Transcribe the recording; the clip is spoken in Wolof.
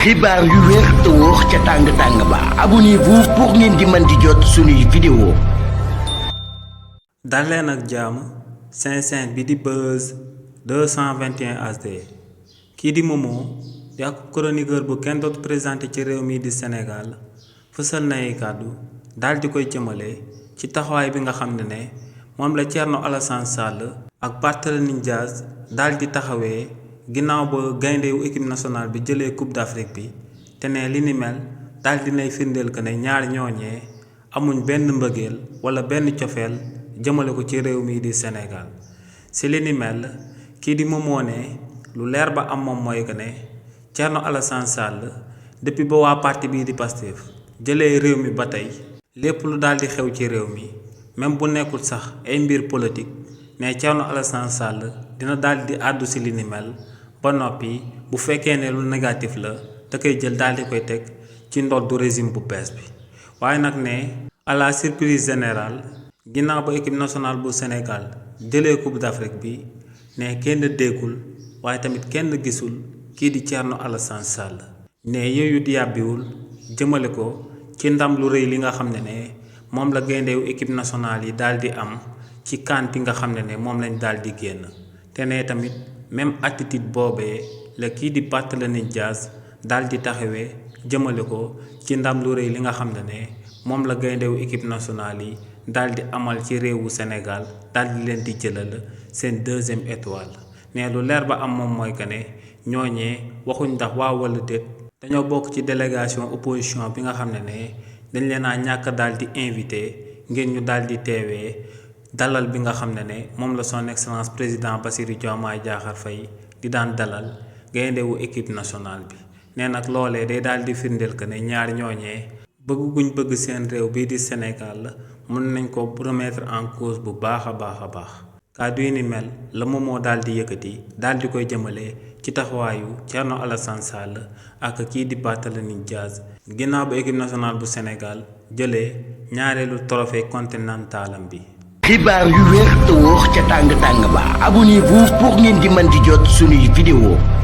xibaar yu wér te wóor ca tàng ba abonnez-vous pour ngeen di mën di jot suñuy vidéo. dal leen ak jàmm Sen bi di Buzz 221 HD kii di Momo di ak chroniqueur bu kenn dootu présenté ci réew mi di Sénégal fësal na ay kàddu daal di koy jëmale ci taxawaay bi nga xam ne moom la Thierno Alassane Sall ak Barthélémy Dias daal di taxawee ginnaaw ba gayndewu équipe nationale bi jëlee coupe d'Afrique bi te ne li ni mel daal dinay firndeel que ne ñaar ñooñee amuñ benn mbëggeel wala benn cofeel jëmale ko ci réew mi di Sénégal si li ni mel kii di Momo ne lu leer ba am moom mooy que ne Thierno Alassane Sall depuis ba waa parti bii di Pastef jëlee réew mi ba tey lépp lu daal di xew ci réew mi même bu nekkul sax ay mbir politique ne Thierno Alassane Sall dina daal di àddu si li ni mel ba noppi bu fekkee ne lu négatif la da koy jël daal di koy teg ci ndoddu régime bu bees bi waaye nag ne à la surprise générale ginnaaw ba équipe nationale bu Sénégal jëlee coupe d'Afrique bi ne kenn déggul waaye tamit kenn gisul kii di Thierno Alassane Sall ne yooyu yàbbiwul jëmale ko ci ndam lu rëy li nga xam ne moom la gayndewu équipe nationale yi daal di am ci CAN bi nga xam ne moom lañ daal di génn te ne tamit même attitude boobee la kii di Barthélémy Dias daal di taxawee jëmale ko ci ndam lu rëy li nga xam ne moom la gayndewu équipe nationale yi daal di amal ci réewu Sénégal daal di leen di jëlal seen deuxième étoile ne lu leer ba am moom mooy que ne ñooñee waxuñ ndax waaw wala déet dañoo bokk ci délégation opposition bi nga xam ne dañ leen a ñàkk daal di invité ngir ñu daal di teewee dalal bi nga xam ne moom la son excellence président Bassirou Diomaye Diakhar Faye di daan dalal gayndewu équipe nationale bi nee nag loolee day daal di firndeel que ne ñaar ñooñee bëgg guñ bëgg seen réew bii di Sénégal mën nañ ko remettre en cause bu baax a baax kàddu yi ni mel la Momo daal di yëkkati daal di koy jëmale ci taxawaayu Thierno Alassane Sall ak kii di Barthélémy Dias ginnaaw ba équipe nationale bu Sénégal jëlee ñaareelu trophée continentalam bi. xibaar yu wér te wóor ca tàng ba abonnez-vous pour ngeen di mën di jot suñuy vidéo.